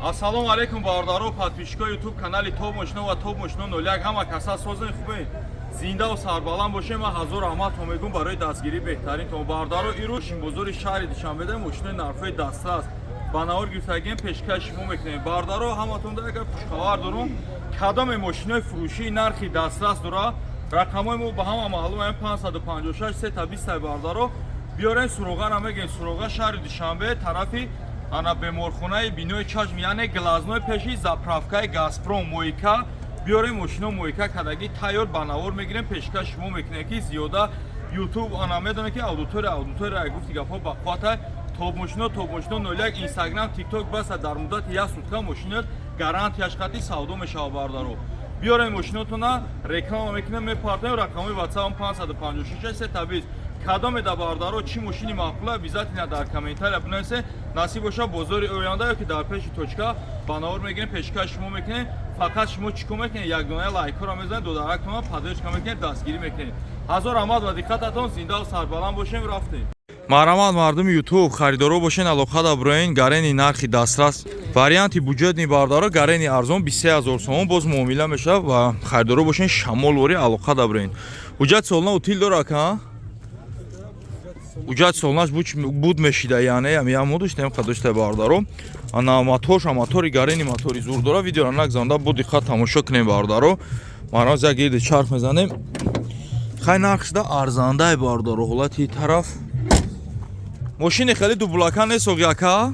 Ассалому алайкум, бародаро, подписчикои Ютуб канали Топ Мошино ва Топ Мошино 01. Ҳама каса созен, хубе, зиндаву сарбаланд бошем. Ман ҳазор раҳматон мегӯм барои дастгирии беҳтаринтон. Бародаро, ирӯз мошинбозори шаҳри Душанбеда мошинои нархҳои дастрас ба навор гирифтагием, пешкаши шумо мекунем. Бародаро, ҳаматонда агар хушхабар дорум, кадоме мошинои фурӯшии нархи дастрас дора, рақамҳои мо ба ҳама маълум, 556 320. Бародаро, биёрен, суроғара мегем. Суроға шаҳри Душанбе, тарафи ана беморхонаи Бинои Чашм, яъне глазной, пеши заправкаи Газпром, мойка. Биёрем, мошино мойка кадаги тайёр, ба навор мегирем, пешкаш шумо мекунем, ки зиёда Ютуб ана медонем, ки аудитория гуфти гапҳо ба қуввата. Топ Мошино, Топ Мошино 01, Инстаграм, Тикток баса. Дар муддати як сутка мошино гарантияш хати савдо мешавад. Бародаро, биёрем мошинотона, реклама мекунем, мепартоем. Рақамҳои Ватсап 556 320. Кадоме да, бародаро, чӣ мошини маъқула, обязательно дар комментария бинависе. Насиб боша, бозори оянда ё ки дар пеши точка ба навор мегирем, пешкаш шумо мекунем. Фақат шумо чӣ кор мекунед? Якдонаи лайкҳоро мезанед, додарактона поддержка мекунед, дастгирӣ мекунед. Ҳазор раҳмат ва диққататон. Зиндаву сарбаланд бошем. Рафтем. Марҳамат, мардуми Ютуб, харидоро бошен, алоқа даброен. Гарени нархи дастрас, варианти бюджетный, бардаро, гарени арзон 23 000 сомон, боз муомила мешавад. Ва харидоро бошен, шамолворӣ, алоқа даброен. Ҳуҷҷат солна утил дора, ака? Ҳуҷҷат солнаш буд мешида, яъне ям доштем, қа дошта, бардаро. Ана моторша, мотори гарени, мотори зур дора. Видеоро нагзанда, бо диққат тамошо кунем, бардаро. Марҳамат, як гирди чарх мезанем. Хай, нарх шуда арзандай, бардаро. Ҳолати тараф мошини хеле дублака нест, оғи ака.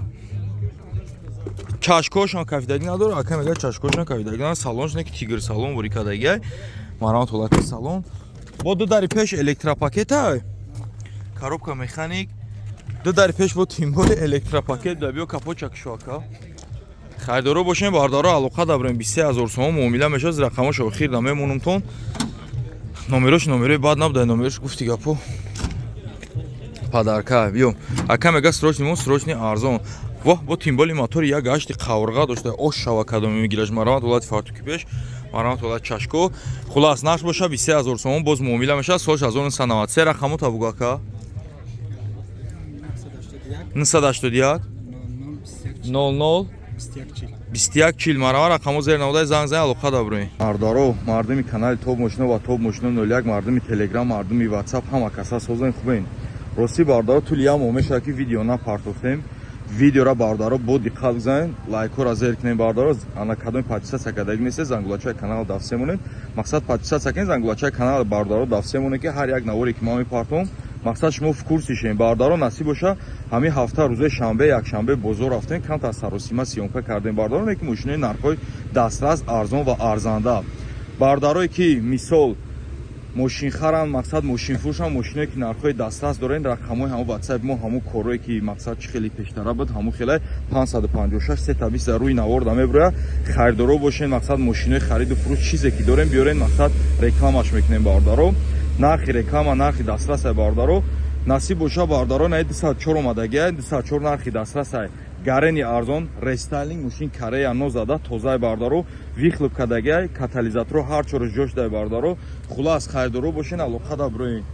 Чашкошон кафидагӣ надора, ака мега, чашкошон кафидагӣ надора. Салонш не ки тигр салон ворӣ кардагиай. Марҳамат, ҳолати салон бо ду дари пеш электропакета, коробка механик, ду дари пеш бо тимболи электропакет да. Биё, капоча кушо, ака. Харидоро бошем, бардаро, алоқа дабрем. 23 000 сомон муомила мешавад. Рақамош охир да мемонумтон. Номерош номерои бад набуда, номерош, гуфти гапо, падарка. Биё, ака мега, срочный мо, срочный арзон. Воҳ, бо тимболи мотори як гашти қаврға дошта, ош шава кадоми мегираш. Марҳамат, ҳолати фартуки пеш, марҳамат, ҳолати чашко. Хулас, нарх боша 23 000 сомон, боз муомила мешавад. Соли 1993. Рақамо табугу, ака? 981 00 21 40. Марҳамат, рақамо зер наводай, занг зан, алоқа даброи. Мардаро, мардуми канали Топ Мошино ва Топ Мошино 01, мардуми Телеграм, мардуми Ватсап, ҳама каса созен, хубен? Ростӣ, бардаро, тӯли як моҳ мешавад, ки видео напартофтем. Видеора, бардаро, бо диққат бизанед, лайкҳоро зер кунед. Бардаро, ана кадоми подписаться кардагӣ несте, зангулачаи канал дафсе монед. Мақсад, подписаться кунед, зангулачаи канал, бардаро, дафсе монед, ки ҳар як наворе ки ман мепартом, мақсад, шумо в курсе шем. Бардаро, насиб боша, ҳамин ҳафта рӯзои шанбе, якшанбе бозор рафтем, камтар саросима съёмка кардем, бардаро, ки мошинои нархҳои дастрас, арзон ва арзанда. Бардарое ки мисол мошинхаранд, мақсад, мошинфурӯшанд, мошиное ки нархҳои дастрас доранд, рақамҳои ҳамон Ватсап мо, ҳамон корое ки, мақсад, чӣ хеле пештара буд, ҳамон хеле 556 320 рӯи навор да меброяд. Харидоро бошен, мақсад, мошинои хариду фурӯш, чизе ки дорем, биёрен, мақсад, рекламаш мекунем. Бардаро, нархи реклама, нархи дастрасай. Бардаро, насиб боша, бардаро, на 204 омадагия, 204 нархи дастрасай, гарени арзон, рестайлинг мошин, Корея нозада, тозаи, бардаро, выхлоп кардагиай, катализаторо ҳар чораш ҷош дай. Бардаро, хулас, харидоро бошен, алоқа даброин.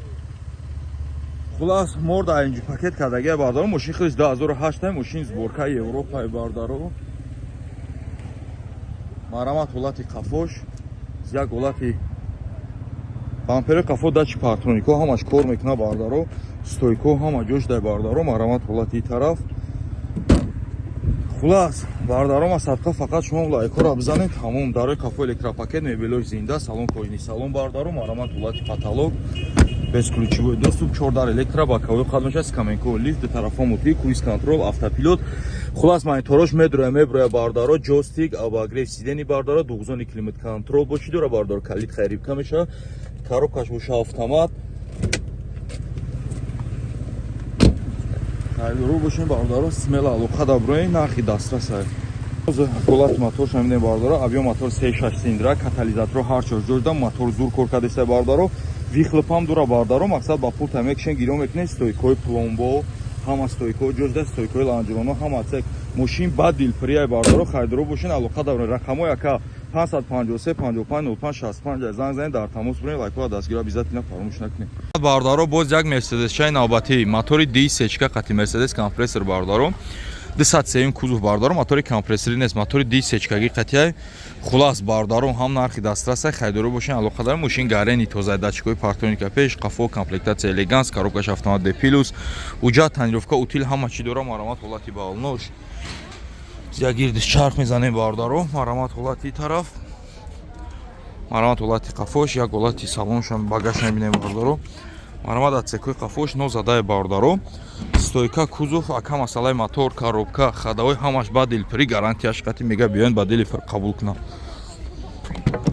Хулас, морда инҷи пакет кардагиай, бардаро. Мошин хелиш 2008, мошин сборкаи Европаи. Бардаро, марҳамат, ҳолати қафош, як ҳолати бампери қафо, датчик парктронико ҳамаш кор мекунад, бардаро, стойко ҳама ҷош дай. Бардаро, марҳамат, ҳолати тараф. Хулас, бардаром, садқа, фақат шумо лайкҳоро бизанед, тамом. Дарои қафо электропакет, мебелош зинда, салон кожаный салон. Бардаро, марҳамат, ҳолати потолок, бесключевой доступ, чордар электро, боковой қад мешавад, каменко лифт, ду тарафа мутӣ, круиз контроль, автопилот. Хулас, мониторош медроя, меброя, бардаро, джойстик, обогрев сидений, бардаро, двухзонный климат контроль бо чӣ дора, бардаро, калид хайрибка мешавад, коробкаш боша автомат. Харидоро бошем, бародаро, смело алоқа даброи, нархи дастрасай. Ҳолати моторш ҳамине, бародаро, объём мотор 3,6 цилиндра, катализаторо ҳар чор ҷоҷда, мотор зур кор кардеса, бародаро, выхлоп ҳам дура. Бародаро, мақсад, ба пул мекушен, гирё мекунед, стойкои пломбо, ҳама стойко ҷоҷда, стойкои лонжероно ҳама цек. Мошин бад дилпирияй, бародаро. Харидоро бошен, алоқа даброи. Рақамҳои ака 553 55 05 65, занг занед, дар тамос буред. Лайкҳоро, дастгиро обязательно фаромӯш накунед. Бародаро, боз як Мерседес чай навбатӣ, мотори D сечка қати Мерседес компрессор, бародаро. 203 кузов, бародаро, мотори компрессорӣ нест, мотори ди сечкагӣ қатиай. Хулас, бародарон, ҳам нархи дастрасай, харидорӣ бошен, алоқа дорем. Мошин гарени тоза, датчикои парктроника пеш, қафо, комплектация элеганс, коробкаш автомат D плюс, уҷа тонировка, утил, ҳама чӣ дора. Марамат, ҳолати балонош ягирдиш чарх мезанем, бародаро. Марамат, ҳолати тараф, марамат, ҳолати қафош, як ҳолати салоншам, багаж мебинем, бародаро. Марамат, отсекои қафош нозадаи, бародаро, стойка, кузов. Ака, масъалаи мотор, коробка, ходовой ҳамаш ба дилпурӣ, гарантияш қати мега, биёен, ба дили пур қабул кунам.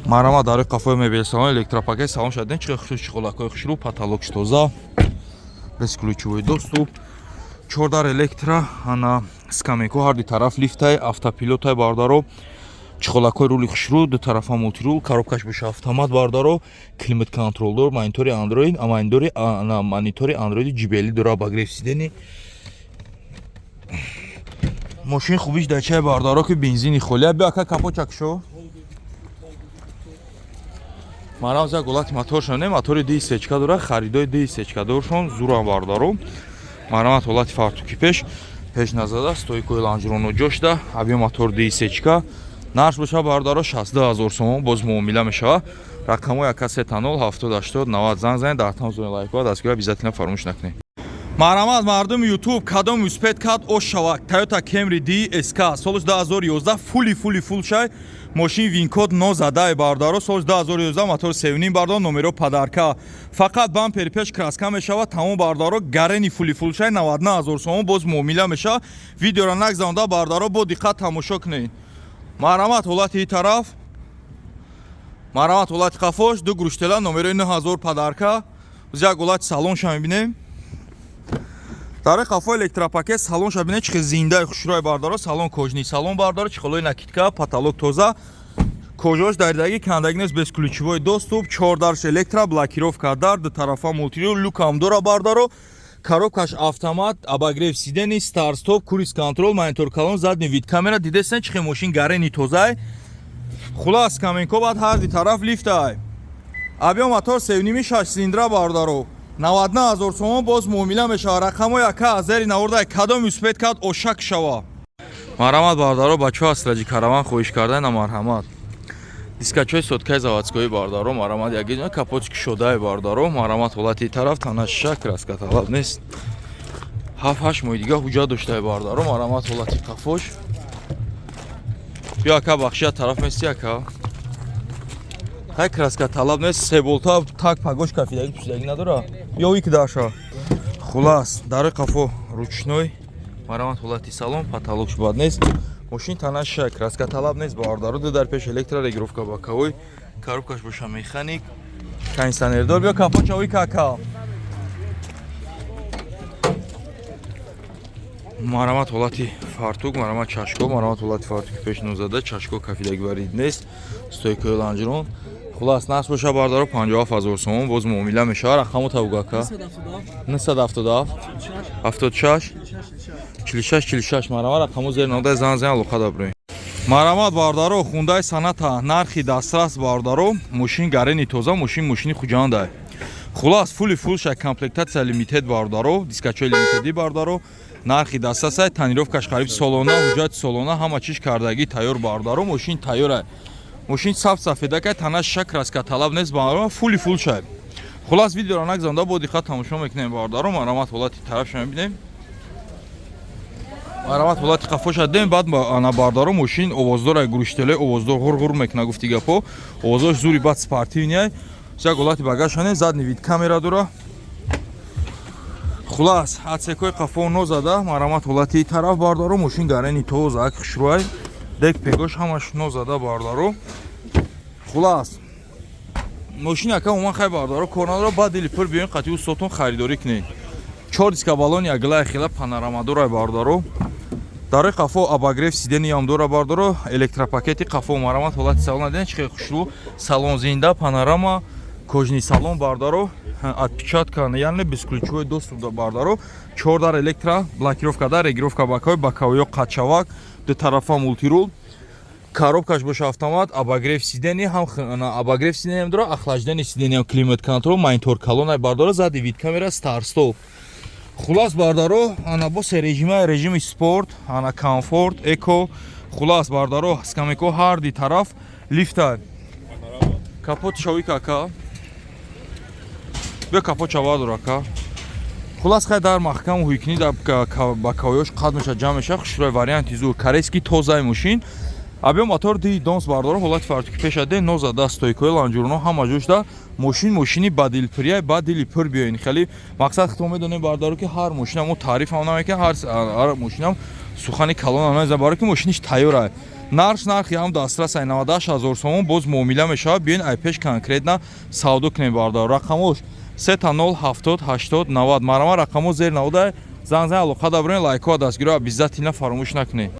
Марамат, дарои қафои мебел, салон, электропакет, салон шаден чи хушрӯ, чиқолакҳои хушрӯ, потолокш тоза, бесключевой доступ, чордар электро, ана скамейко, ҳарди тараф лифтай, автопилотай, бародаро, чиқолакҳои рули хушрӯ, ду тарафа мультирул, коробкаш боша автомат, бародаро, климат контрол дор, монитори андроид, монитори, ана монитори андроиди JBL дора, обогрев сидений. Мошин хубиш дар чай, бародаро, ки бензини холия. Биё, ака, капочак шо. Манам за голати моторшон не, мотори ди сечка дора, харидои ди сечка доршон зурам, бародаро. Марамат, ҳолати фартуки пеш, пеш назада, стойкои лонжероно ҷошда, объём мотор ди сечка. Нарх боша, бародаро, 62 ҳазор сомон, боз муомила мешава. Рақамҳои ака 000 70 80 90, занг занед. Дар тамом зони лайкҳо дастгирӣ обязательно фаромӯш накунед. Марҳамат, мардуми Ютуб, кадом успеть кад ош шавад. Toyota Camry DSK, солш 2011, фули фули фул шай, мошин винкод нозадай, бародаро, солш 2011, мотор 3,5, бардаро, номеро подарка, фақат бампери пеш краска мешавад, тамом, бардаро. Гарени фули фул шай, 99 ҳазор сомон, боз муомила мешавад. Видеоро нагзаонда, бардаро, бо диққат тамошо кунед. Марҳамат, ҳолати тараф, марҳамат, ҳолати қафош, ду груштела, номерои 9000 подарка. Як ҳолати салонша мебинем. Дар қафо электропакет, салонша бинед, чӣ зиндаи хушрӯи, бардаро. Салон кожаный салон, бардаро, чехолои накидка, потолок тоза, кожош даридаги, кандаги нест, бесключевой доступ, чордарш электро, блокировка дар ду тарафа, мультирул, люкам дора, бардаро, коробкаш автомат, обогрев сидений, старт стоп, круиз контроль, монитор калон, задний вид камера. Дидесен, чихе мошин гарени тозай. Хулас, каменко, баъд ҳар ди тараф лифтай, объём мотор севними, шаш цилиндра, бардаро, 99 ҳазор сомон, боз муомила мешавад. Рақамҳои ака аз зери наворда, кадом успеть кард, ошак шава. Марҳамат, бардаро, бачаҳо аз Сираҷи Караван хоҳиш кардана. Марҳамат, дискачои соткаи заводской, бардаро. Марҳамат, яги капот кушодаи, бардаро. Марҳамат, ҳолати тараф, тана шиша, краска талаб нест, 7-8 моҳи дига ҳуҷҷат доштаи, бардаро. Марҳамат, ҳолати қафош. Биё, ака, бахшия тараф мести, ака. Хай, краска талаб нест, себолта так пагош кафидаги пӯшидаги надора ё ики даша. Хулас, дари қафо ручной. Марҳамат, ҳолати салон, потолокш бад нест, мошин танаша, краска талаб нест, бародаро, ду дар пеш электро, регулировка боковой, коробкаш боша механик, кондиционердор. Биё, капочавӣ кака. Марҳамат, ҳолати фартук, марҳамат, чашко. Марҳамат, ҳолати фартуки пеш нозада, чашко кафидаги варид нест, стойкаи лонжерон. Хулас, нарх боша, бардаро, 57 ҳазор сомон, боз муомила мешавад. Рақаму тавгака 977 76 46 46. Марҳамат, рақаму зери нода, зан зан, алоқа даброем. Марҳамат, бардаро, Хундай Соната, нархи дастрас, бардаро, мошин гарени тоза, мошин мошини Хуҷандай. Хулас, фули фулша, комплектация лимитед, бардаро, дискачои лимитедӣ, бардаро, нархи дастрасай, тонировкаш қариб солона, ҳуҷҷати солона, ҳама чиз кардагӣ тайёр, бардаро, мошин тайёра, мошин саф сафедакай, тана шиша, краска талаб нест, бардаро, фули фул шай. Хулас, видеоро нагзанда, бо диққат тамошо мекунем, бардаро. Марҳамат, ҳолати тарафша мебинем. Марҳамат, ҳолати қафоша дем. Баъд ана, бардаро, мошин овоздора, гурӯштеле овоздор, ғур-ғур мекуна, гуфти гапо, овоздорш зури, баъд спортивный. Як ҳолати багажшане, задний вид камера дора. Хулас, отсекои қафо нозада. Марҳамат, ҳолати тараф, бардаро, мошин гарени тоза, ак хушрӯай, дек пегош ҳамаш нозада, бардаро. Хулас, мошин ака уман хай, бардаро, кор надора, баъд дили пур биёин, қатъи устотон харидорӣ кунед. Чор диска балони аглай хела, панорамадорай, бардаро. Дарои қафо обогрев сидениям дора, бардаро, электропакети қафо. Марҳамат, ҳолати салон диден, чӣ хеле хушрӯ, салон зинда, панорама, кожаный салон, бардаро, отпечатка, яъне бесключевой доступ, бардаро, чор дар электро, блокировка дар, регулировка боковой, боковойё қачавак, ду тарафа мультирул, коробкаш боша автомат, обогрев сидений, ҳам обогрев сидениям дора, охлаждение сидениям, климат контроль, монитор калонай, бардора, задний вид камера, старт стоп. Хулас, бардаро, ана бо се режима: режими спорт, ана комфорт, эко. Хулас, бардаро, скамейко ҳар ди тараф лифта. Капот шавӣ, кака, биё, капот шава дор, ака. Хулас, хай, дар маҳкам ҳуйкунӣ, ба кавоёш қад меша, ҷамъ меша. Хушрӯй, варианти зур, корейский, тозаи мошин. Абё мотор ди донс, бардоро, ҳолати фартуки пешаде нозада, стойкои лонжероно ҳама ҷошда. Мошин мошини ба дилпурия, ба дили пур биёин. Хеле мақсад худтон медонем, бардаро, ки ҳар мошина мо таърифам намекунем, ҳар мошинам сухани калон намезанем, баро ки мошиниш тайёра. Нарх, нархи ҳам дастрас ай, 98 ҳазор сомон, боз муомила мешавад. Биёин, ай пеш конкретно савдо кунем, бардаро. Рақамош 0 0 70 80 90. Марама, рақамо зер навода, занг зан, алоқа дабурен. Лайкҳо, дастгиро обязательно фаромӯш накунед.